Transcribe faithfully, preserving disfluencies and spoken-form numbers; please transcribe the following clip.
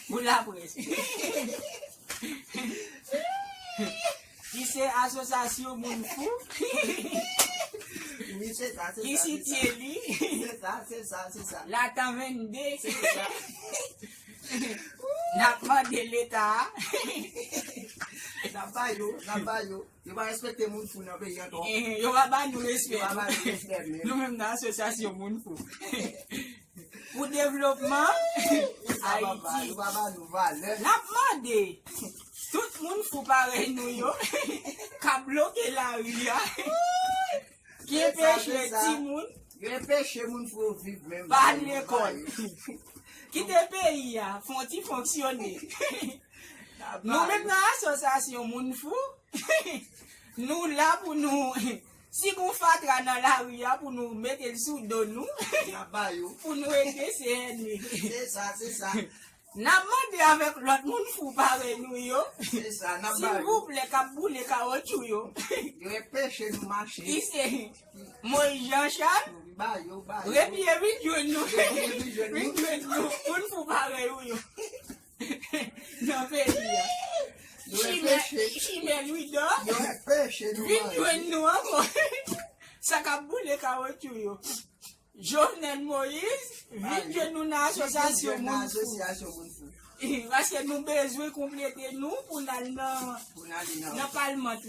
Pou laprès. Ki se asosyasyon moun fou. Wi, se sa, se sa, se sa. Ki sitye li. Se sa, se sa, se sa. Latan vennde. Se sa. N ap mande Leta a. N ap ba yo, n ap ba yo. Yo pa respekte moun fou nan peyi an twòp. Eh, yo pa ba nou respè. Yo pa ba nou respè, men. Nou menm nan asosyasyon moun fou. Pou devlopman Ayiti. Yo pa ba nou valè. N ap mande tout moun fou parèy nou yo k ap bloke lari a, ki enpeche timoun, yo enpeche moun fou yo viv menm, pa al lekòl. Kite peyi a, fè yon ti fonksyone. Nou menm nan asosyasyon moun fou, nou la pou nou, si gon fatra nan lari a, pou nou mete l sou do nou, pou nou ede se ènmi. Se sa, se sa. N ap mande avèk lòt moun fou parèy nou yo, silvouplè, k ap boule kawotchou yo, yo enpeche nou mache. Ki se Moyiz Janchal, repye vin jwenn nou. Vin jwenn nou, moun fou parèy ou yo. Nan peyi a. Chimè, chimè Lwidò, vin jwenn nou ankò. Sa k ap boule kawotchou yo. Jovenel Moïse, vin jwenn nou nan asosyasyon moun fou. Paske nou bezwen konplete nou pou n al nan, nan palman.